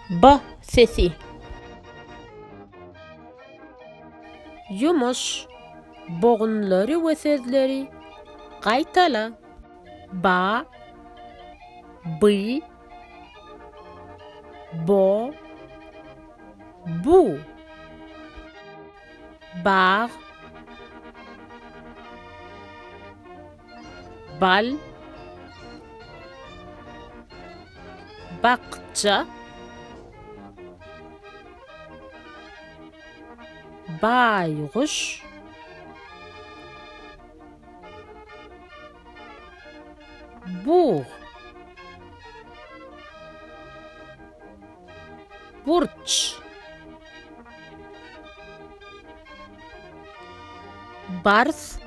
B sesi. Ýumuş, Bogunlary we sözleri gaýtala. Ba, by, bo, bu. Bag, bal, bakja, baýguş, bug, burç, bars,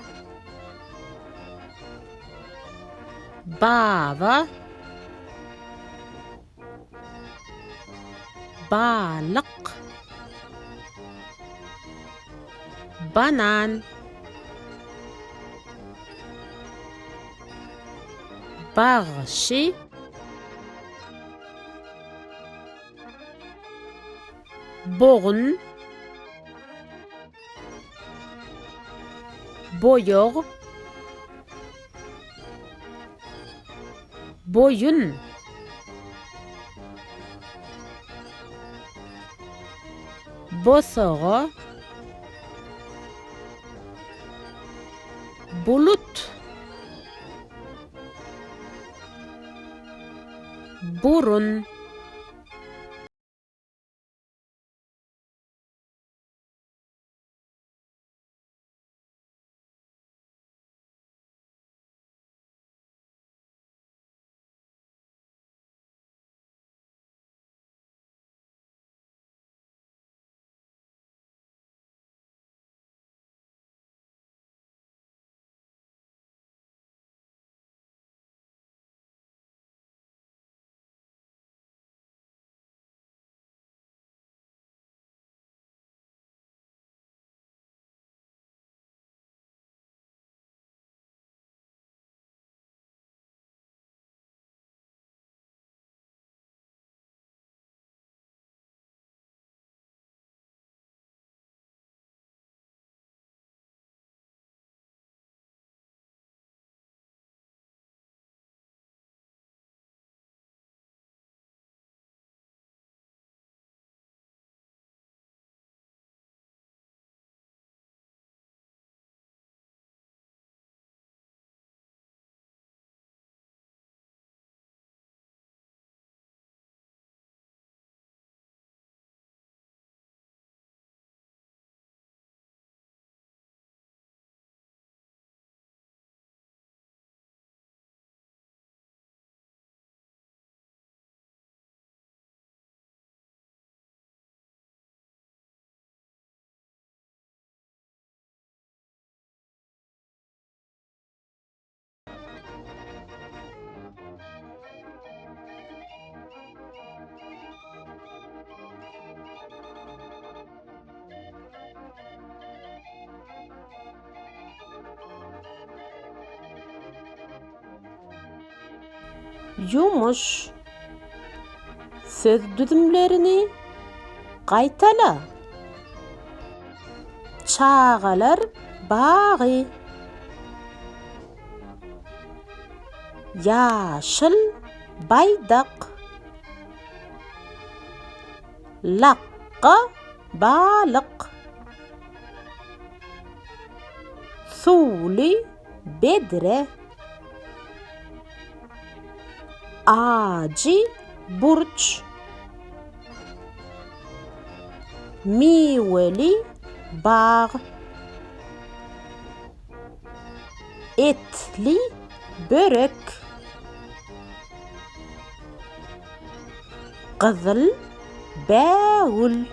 baba, balyk, banan, bagşy. Bogun, boýag, boýun. Bosaga, bulut. Burun. Ýumuş. Söz düzümlerini gaýtala. Çagalar bagy. Ýaşyl baýdak. Lakga balyk. Suwly bedre. Ajy burç. Miweli bag. Etli börek. Gyzyl bägül.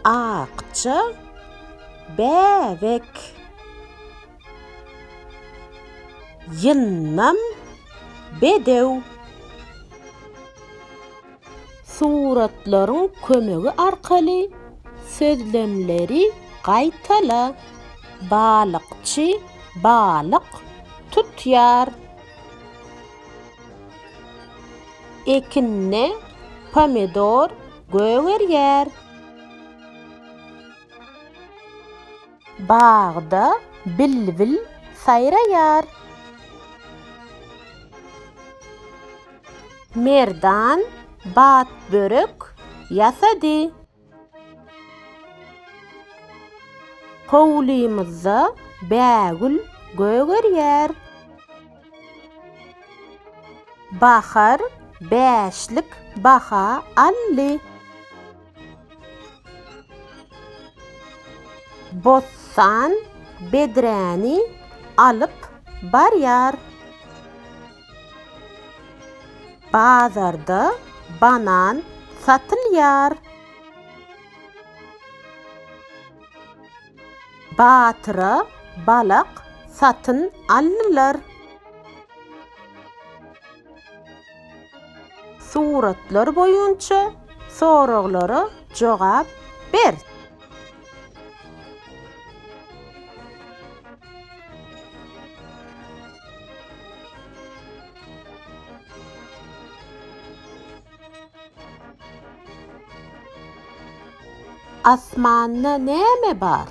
Akja bäbek. Ýyndam bedew. Suratlaryň kömegi arkaly sözlemleri gaýtala. Balykçy balyk tutýar. Ekinde pomidor gögerýär. Bagda bilbil saýraýar. Merdan batbörek ýasady. Howlymyzda bägül gögerýär. Bahar bäşlik baha aldy. Bossan bedräni alyp barýar. Bazarda banan satylýar. Batyra balak satyn aldylar. Suratlar boýunça soraglara jogap ber. Asmanda näme bar?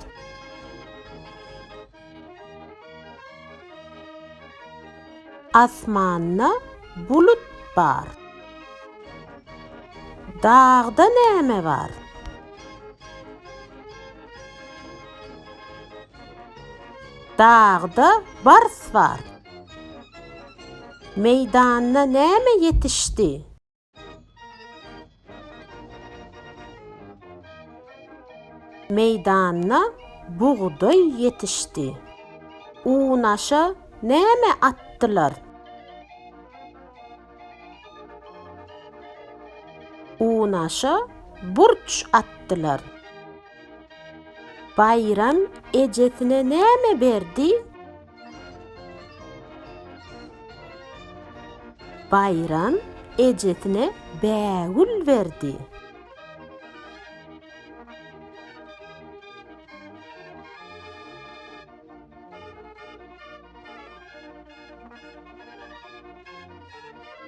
Asmanda bulut bar. Dagda näme bar? Dagda bars bar. Meýdanda näme ýetişdi? Meýdanda bugdaý ýetişdi. Unaşa näme atdylar? Unaşa burç atdylar. Baýram ejesine näme berdi? Baýram ejesine bägül berdi.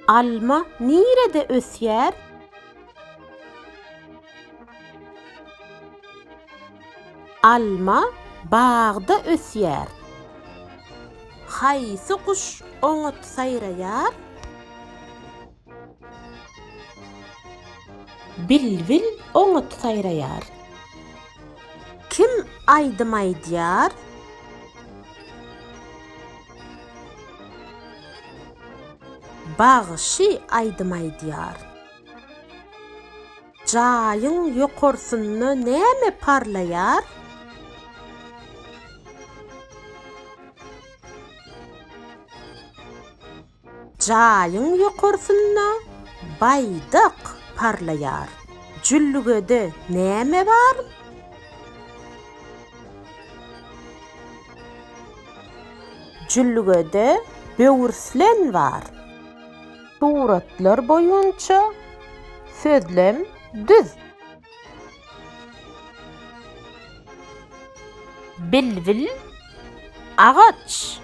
Alma nirede ösýär? Alma bagda ösýär. Haýsy guş oňat saýraýar? Bilbil oňat saýraýar. Kim aýdym aýdýar? Bagşy aýdym aýdýar. Jaýyň ýokarsynda näme parlaýar? Jaýyň ýokarsynda baýdak parlaýar. Jülgede näme bar? Jülgede böwürslen bar. Suratlar boýunça sözlem düz. Bilbil agaç.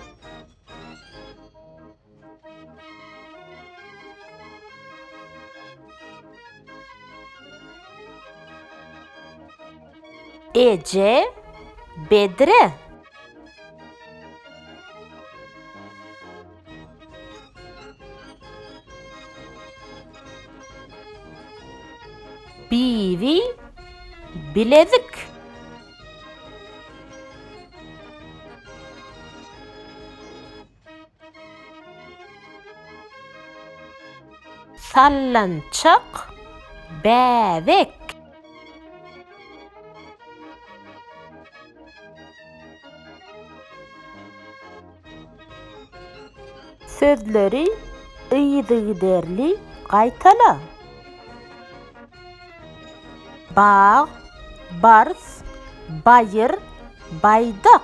Eje bedre. Bibi bilezik. Sallançak bäbek. Sözleri yzygiderli gaýtala. Bag, bars, baýyr, baýdak.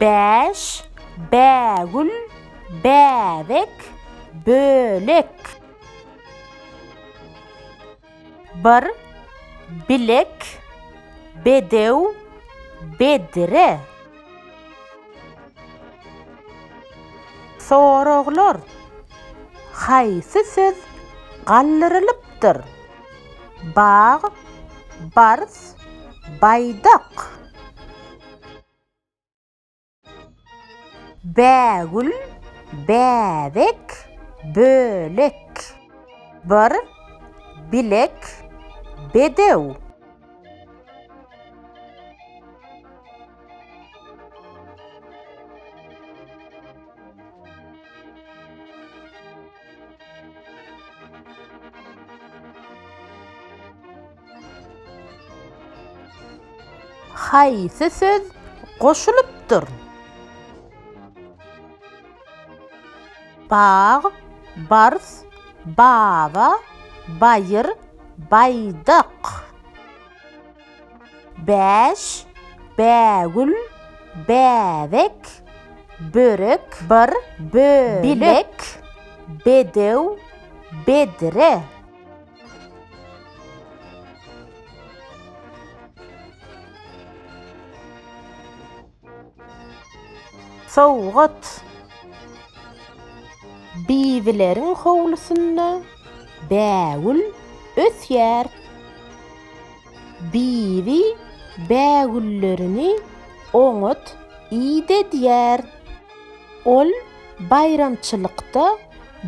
Bäş, bägül, bäbek, bölek. Bir, bilek, bedew, bedre. Soraglar, Haýsy söz. galdyrylypdyr. Bag, bars, baýdak. Bägül, bäbek, bölek. Bir, bilek, bedew. Haýsy söz goşulypdyr? Bag, bars, baba, baýyr, baýdak. Bäş, bägül, bäbek, börek, bir, bölek, bilek, bedew, bedre. Sowgat. Bibileriň howlusynda bägül ösýär. Bibi bägüllerini oňat idedýär. Ol baýramçylykda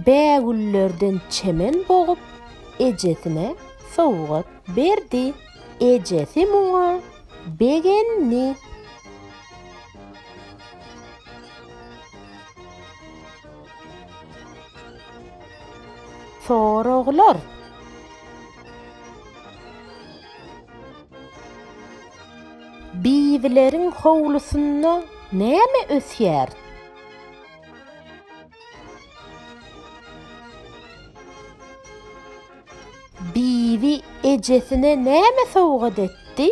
bägüllerden çemen bogup, ejesine sowgat berdi. Ejesi muňa begendi. Soraglar. Bibileriň howlusynda näme ösýär? Bibi ejesine näme sowgat etdi?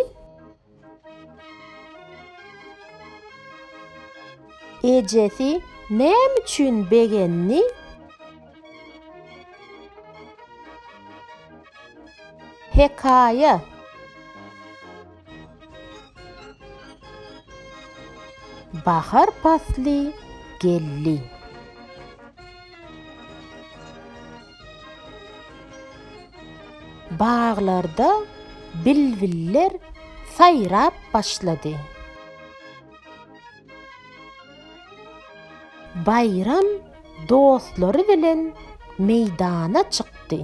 Ejesi näme üçin begendi? Hekaýa. Bahar pasly geldi. Baglarda bilbiller saýrap başlady. Baýram dostlary bilen meýdana çykdy.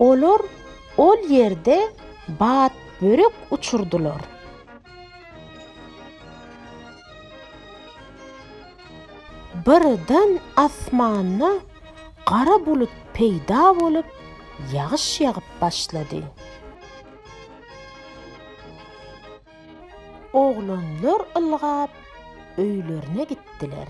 Olar ol ýerde batbörek uçurdylar. Birden asmanda gara bulut peýda bolup, ýagyş ýagyp başlady. Oglanlar ylgap öýlerine gitdiler.